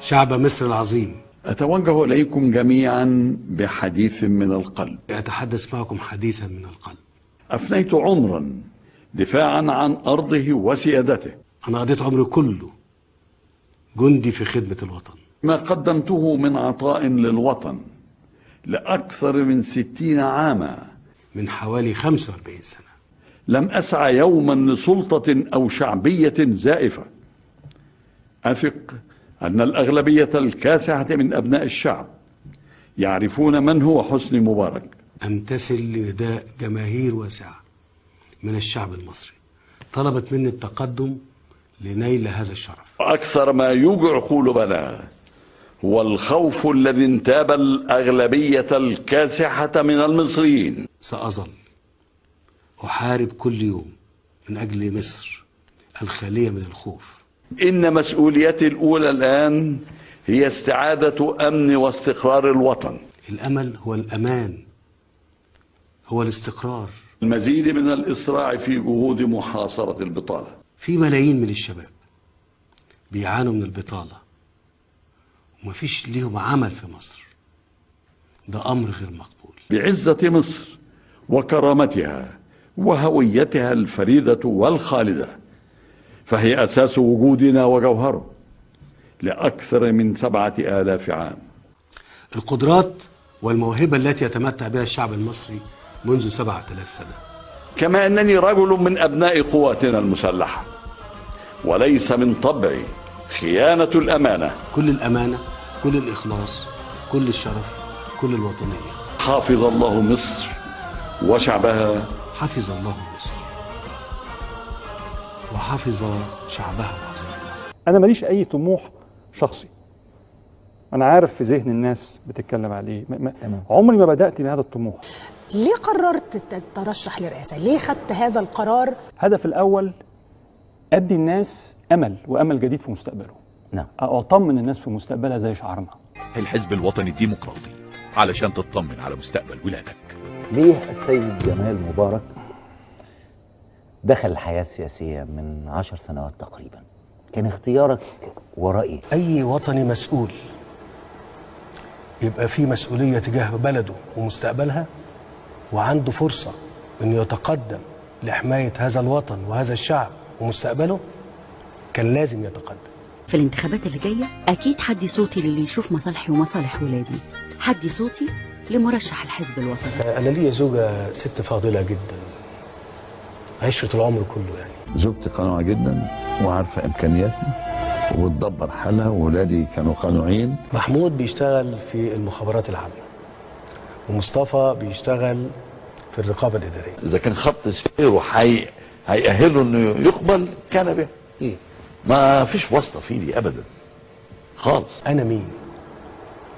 شعب مصر العظيم، أتوجه إليكم جميعا بحديث من القلب. أتحدث معكم حديثا من القلب. أفنيت عمرا دفاعا عن أرضه وسيادته. أنا قضيت عمري كله جندي في خدمة الوطن. ما قدمته من عطاء للوطن لأكثر من 60 عاما، من حوالي 45 سنة، لم أسعى يوما لسلطة أو شعبية زائفة. أثق أن الأغلبية الكاسحة من أبناء الشعب يعرفون من هو حسني مبارك. أمتثل لنداء جماهير واسعة من الشعب المصري طلبت مني التقدم لنيل هذا الشرف. أكثر ما يوجع قلوبنا هو الخوف الذي انتاب الأغلبية الكاسحة من المصريين. سأظل أحارب كل يوم من أجل مصر الخالية من الخوف. إن مسؤوليتي الأولى الآن هي استعادة أمن واستقرار الوطن. الأمل هو الأمان، هو الاستقرار. المزيد من الإسراع في جهود محاصرة البطالة. في ملايين من الشباب بيعانوا من البطالة ومفيش ليهم عمل في مصر. ده أمر غير مقبول. بعزة مصر وكرامتها وهويتها الفريدة والخالدة، فهي أساس وجودنا وجوهره لأكثر من 7000 عام. القدرات والموهبة التي يتمتع بها الشعب المصري منذ 7000 سنة. كما أنني رجل من أبناء قواتنا المسلحة، وليس من طبعي خيانة الأمانة. كل الأمانة، كل الإخلاص، كل الشرف، كل الوطنية. حافظ الله مصر وشعبها. حفظ الله مصر وحفظ شعبها العظيم. أنا ماليش أي طموح شخصي. أنا عارف في ذهن الناس بتتكلم عليه. عمري ما بدأت بهذا الطموح. ليه قررت تترشح للرئاسة؟ ليه خدت هذا القرار؟ هدف الأول أدي الناس أمل، وأمل جديد في مستقبله. نعم. أطمن الناس في مستقبلها زي شعارنا. الحزب الوطني الديمقراطي، علشان تطمن على مستقبل ولادك. ليه السيد جمال مبارك دخل الحياة السياسية من 10 سنوات تقريبا؟ كان اختيارك ورائي؟ أي وطني مسؤول يبقى فيه مسؤولية تجاه بلده ومستقبلها، وعنده فرصة أنه يتقدم لحماية هذا الوطن وهذا الشعب ومستقبله، كان لازم يتقدم. في الانتخابات اللي جاية أكيد حدي صوتي للي يشوف مصالحي ومصالح ولادي، حدي صوتي لمرشح الحزب الوطني. أنا ليا زوجة ست فاضلة جدا، عشرة العمر كله يعني. زوجتي قنوعة جدا وعارفة إمكانياتنا وبتدبر حالها، وولادي كانوا قنوعين. محمود بيشتغل في المخابرات العامة، ومصطفى بيشتغل في الرقابة الإدارية. إذا كان خط سيره هيأهله إنه يقبل كان به. ما فيش واسطة فيه دي أبدا خالص. أنا مين؟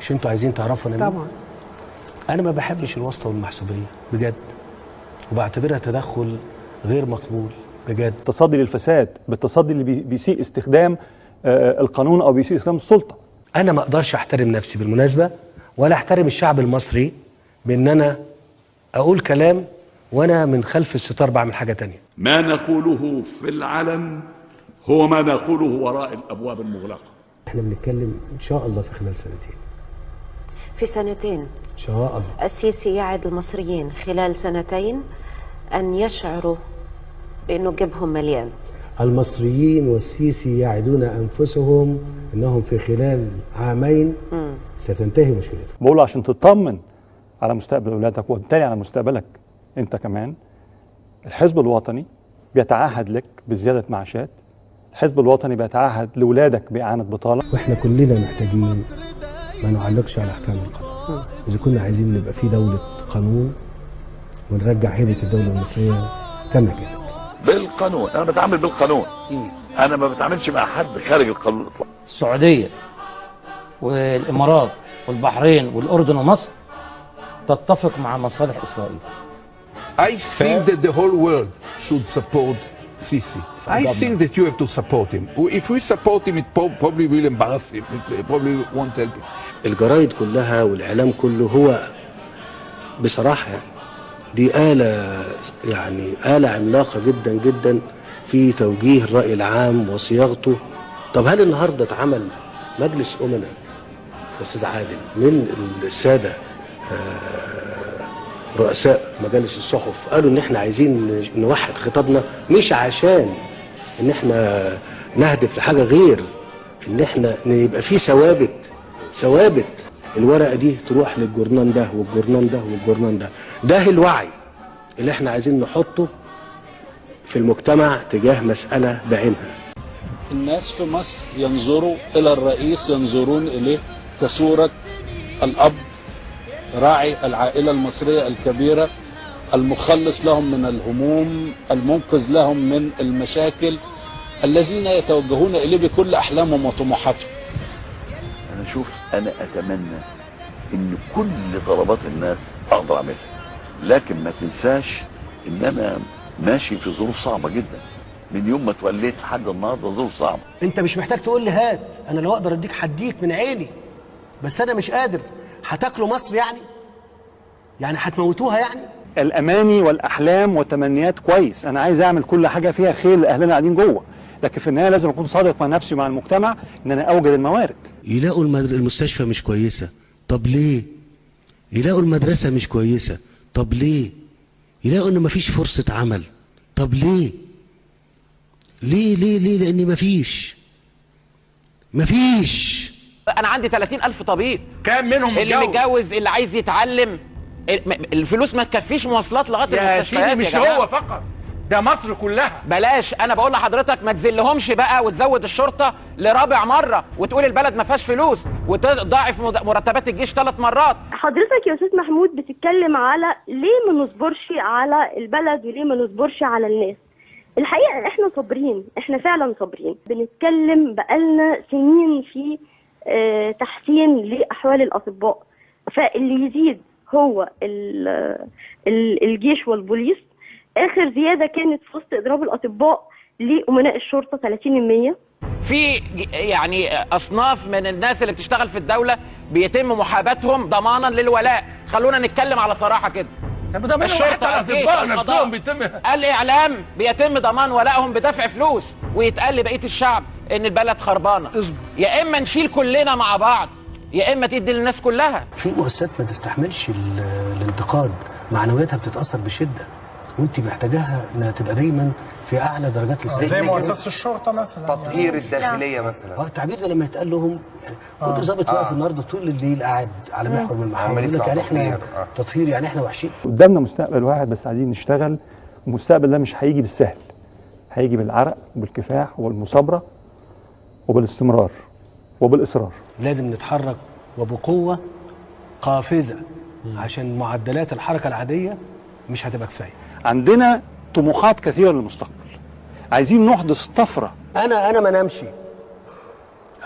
مش أنتوا عايزين تعرفوا أنا مين؟ طبعا. أنا ما بحبش الواسطة والمحسوبية بجد، وبعتبرها تدخل غير مقبول بجد. التصدي للفساد بالتصدي اللي بيسيء استخدام القانون أو بيسيء استخدام السلطة. أنا ما أقدرش أحترم نفسي بالمناسبة، ولا أحترم الشعب المصري بأن أنا أقول كلام وأنا من خلف الستار بعمل حاجة تانية. ما نقوله في العلن هو ما نقوله وراء الأبواب المغلقة. احنا بنتكلم إن شاء الله في خلال سنتين. في سنتين إن شاء الله. السيسي يعد المصريين خلال سنتين أن يشعروا بأنه جيبهم مليان. المصريين والسيسي يعدون أنفسهم أنهم في خلال عامين ستنتهي مشكلتهم. بقول عشان تطمن على مستقبل أولادك وبالتالي على مستقبلك أنت كمان. الحزب الوطني بيتعهد لك بزيادة معاشات، الحزب الوطني بيتعهد لأولادك بإعانة بطالة. وإحنا كلنا محتاجين ما نعلقش على أحكام القضاء. إذا كنا عايزين نبقى في دولة قانون ونرجع هيبة الدولة المصرية كما كانت. بالقانون، أنا بتعامل بالقانون. أنا ما بتعاملش مع حد خارج القانون إطلاقا. السعودية والإمارات والبحرين والأردن ومصر تتفق مع مصالح إسرائيل. I think that the whole world should support Sisi. I think that you have to support him. If we support him, it probably will embarrass him. It probably won't help him. الجرايد كلها والإعلام كله هو بصراحة يعني دي آلة، يعني آلة عملاقة جدا جدا في توجيه الرأي العام وصياغته. طب هل النهاردة اتعمل مجلس أمنا أستاذ عادل من السادة رؤساء مجالس الصحف قالوا إن إحنا عايزين نوحد خطابنا، مش عشان إن إحنا نهدف لحاجة غير إن إحنا يبقى في ثوابت. الورقة دي تروح للجورنان ده والجورنان ده والجورنان ده. ده الوعي اللي إحنا عايزين نحطه في المجتمع تجاه مسألة بعينها. الناس في مصر ينظروا إلى الرئيس، ينظرون إليه كصورة الأب راعي العائلة المصرية الكبيرة، المخلص لهم من الهموم، المنقذ لهم من المشاكل، الذين يتوجهون إليه بكل أحلامهم وطموحاتهم. أنا شوف، أنا أتمنى إن كل طلبات الناس أقدر أعملها، لكن ما تنساش إن أنا ماشي في ظروف صعبة جدا من يوم ما اتوليت لحد النهارده، ظروف صعبة. أنت مش محتاج تقول لي هات، أنا لو أقدر أديك هديك من عيني، بس أنا مش قادر. هتاكلوا مصر يعني هتموتوها يعني؟ الأماني والأحلام والتمنيات كويس، أنا عايز أعمل كل حاجة فيها خير لأهلنا قاعدين جوه، لكن في النهاية لازم أكون صادق مع نفسي ومع المجتمع إن أنا أوجد الموارد. يلاقوا المستشفى مش كويسة، طب ليه؟ يلاقوا المدرسة مش كويسة، طب ليه؟ يلاقوا إن مفيش فرصة عمل، طب ليه؟ ليه ليه ليه؟ لأن مفيش. أنا عندي 30,000 طبيب، كام منهم اللي متجوز، اللي عايز يتعلم، الفلوس ما تكفيش مواصلات لغاية المستشفيات. يا سيدي مش هو فقط، ده مصر كلها. بلاش، انا بقول لحضرتك ما تذلهمش بقى وتزود الشرطة لرابع مرة وتقول البلد ما فيهاش فلوس وتضاعف مرتبات الجيش 3 مرات. حضرتك يا استاذ محمود بتتكلم على ليه ما نصبرش على البلد وليه ما نصبرش على الناس. الحقيقة احنا صابرين، احنا فعلا صابرين، بنتكلم بقالنا سنين في تحسين لاحوال الاطباء، فاللي يزيد هو الجيش والبوليس. اخر زيادة كانت في وسط اضراب الاطباء لامناء الشرطة 30%. في يعني اصناف من الناس اللي بتشتغل في الدولة بيتم محاباتهم ضمانا للولاء. خلونا نتكلم على صراحة كده. طب الشرطة، الاطباء نفسهم بيتم، الاعلام بيتم ضمان ولائهم بدفع فلوس، ويتقال لبقية الشعب ان البلد خربانة. يا اما نشيل كلنا مع بعض، يا اما تدي للناس كلها. في مؤسسات ما تستحملش الانتقاد، معنوياتها بتتاثر بشده، وانت محتاجاها انها تبقى دايما في اعلى درجات الاستعداد، زي مؤسسة الشرطة مثلا، تطهير الداخلية مثلا. التعبير ده لما يتقال لهم، كل ظابط واقف النهارده طول الليل قاعد على محور من المحاور يقول لك يعني احنا تطهير، يعني احنا وحشين. قدامنا مستقبل واحد بس، عايزين نشتغل. المستقبل ده مش هيجي بالسهل، هيجي بالعرق وبالكفاح وبالمثابره وبالاستمرار وبالاصرار. لازم نتحرك وبقوة قافزه، عشان معدلات الحركة العادية مش هتبقى كفاية. عندنا طموحات كثيرة للمستقبل، عايزين نحدث طفرة. أنا ما نمشي،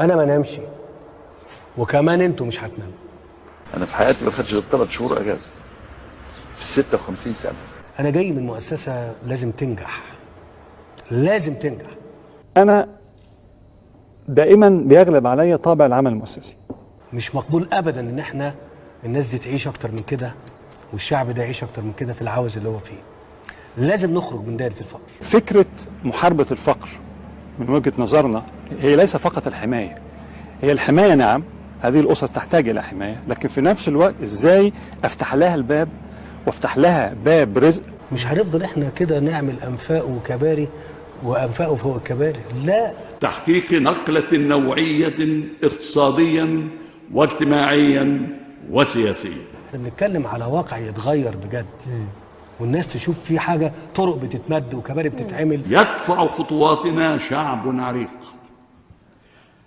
أنا ما نمشي، وكمان أنتوا مش هتناموا. أنا في حياتي ما خدتش غير 3 شهور أجازة في 56 سنة. أنا جاي من مؤسسة لازم تنجح، لازم تنجح. أنا دائما بيغلب عليا طابع العمل المؤسسي. مش مقبول أبدا إن إحنا الناس دي تعيش أكتر من كده، والشعب ده يعيش أكتر من كده في العوز اللي هو فيه. لازم نخرج من دائرة الفقر. فكرة محاربة الفقر من وجهة نظرنا هي ليس فقط الحماية، هي الحماية نعم، هذه الأسر تحتاج إلى حماية، لكن في نفس الوقت إزاي أفتح لها الباب وافتح لها باب رزق. مش هنفضل إحنا كده نعمل أنفاق وكباري وأنفاق فوق الكباري، لا. تحقيق نقلة نوعية اقتصاديا واجتماعيا وسياسيا. احنا بنتكلم على واقع يتغير بجد، والناس تشوف في حاجة، طرق بتتمد وكباري بتتعمل. يدفع خطواتنا شعب عريق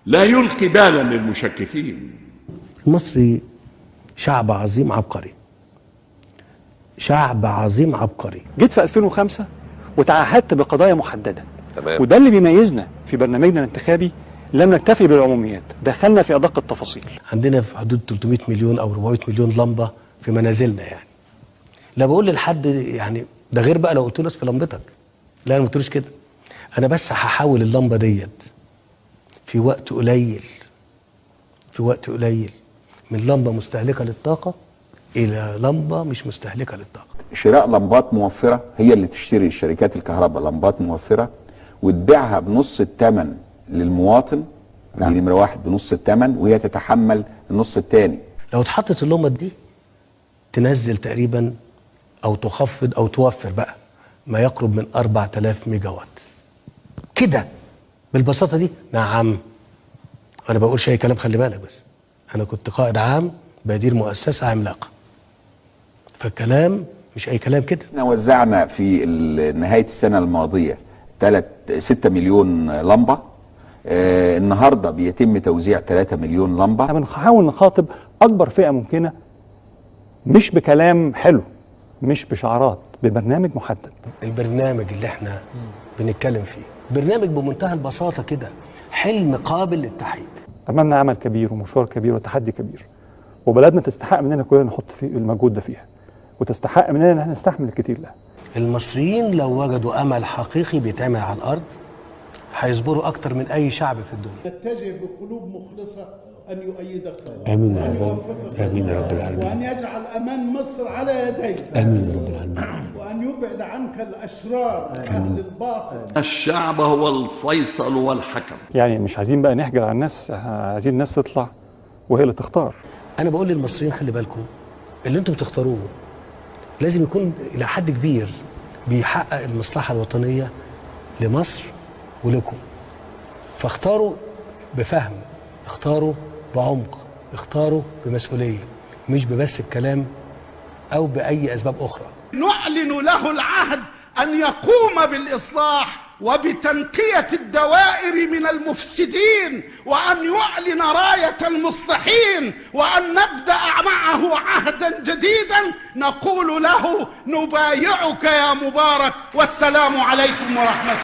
لا يلقي بالا للمشككين. المصري شعب عظيم عبقري، شعب عظيم عبقري. جيت في 2005 وتعهدت بقضايا محددة. تمام. وده اللي بيميزنا في برنامجنا الانتخابي، لم نكتفي بالعموميات، دخلنا في أدق التفاصيل. عندنا في حدود 300 مليون أو 400 مليون لمبة في منازلنا يعني. لا بقول لحد يعني ده غير بقى لو قلت له في لمبتك، لا انا ما قلتلوش كده، انا بس هحول اللمبة ديت في وقت قليل، في وقت قليل، من لمبة مستهلكه للطاقة الى لمبة مش مستهلكه للطاقة. شراء لمبات موفره، هي اللي تشتري شركات الكهرباء لمبات موفره وتبيعها بنص الثمن للمواطن، نعم. دي نمره واحد بنص الثمن، وهي تتحمل النص الثاني. لو اتحطت اللمض دي تنزل تقريبا او تخفض او توفر بقى ما يقرب من 4000 ميجا وات كده بالبساطة دي. نعم، انا بقولش اي كلام، خلي بالك، بس انا كنت قائد عام بدير مؤسسة عملاقة، فالكلام مش اي كلام كده. احنا وزعنا في نهاية السنة الماضية 6 مليون لمبة. النهارده بيتم توزيع 3 مليون لمبة. احنا بنحاول نخاطب اكبر فئة ممكنة، مش بكلام حلو، مش بشعارات، ببرنامج محدد. البرنامج اللي احنا بنتكلم فيه برنامج بمنتهى البساطة كده، حلم قابل للتحقيق. امامنا عمل كبير ومشوار كبير وتحدي كبير، وبلدنا تستحق مننا كلنا نحط في المجهود ده فيها، وتستحق مننا ان احنا نستحمل الكتير لها. المصريين لو وجدوا امل حقيقي بيتعمل على الارض هيصبروا اكتر من اي شعب في الدنيا. نتجه بقلوب مخلصة ان يؤيدك، امين يا رب، امين يا رب العالمين، وان يجعل امان مصر على يديك، امين يا رب العالمين، وان يبعد عنك الاشرار اهل الباطل. الشعب هو الفيصل والحكم. يعني مش عايزين بقى نحجر على الناس، عايزين الناس تطلع وهي اللي تختار. انا بقول للمصريين خلي بالكم، اللي انتم بتختاروه لازم يكون الى حد كبير بيحقق المصلحة الوطنية لمصر ولكم. فاختاروا بفهم، اختاروا بعمق، اختاروا بمسؤولية، مش ببس الكلام أو بأي أسباب أخرى. نعلن له العهد أن يقوم بالإصلاح وبتنقية الدوائر من المفسدين، وأن يعلن راية المصلحين، وأن نبدأ معه عهدا جديدا نقول له نبايعك يا مبارك، والسلام عليكم ورحمة الله.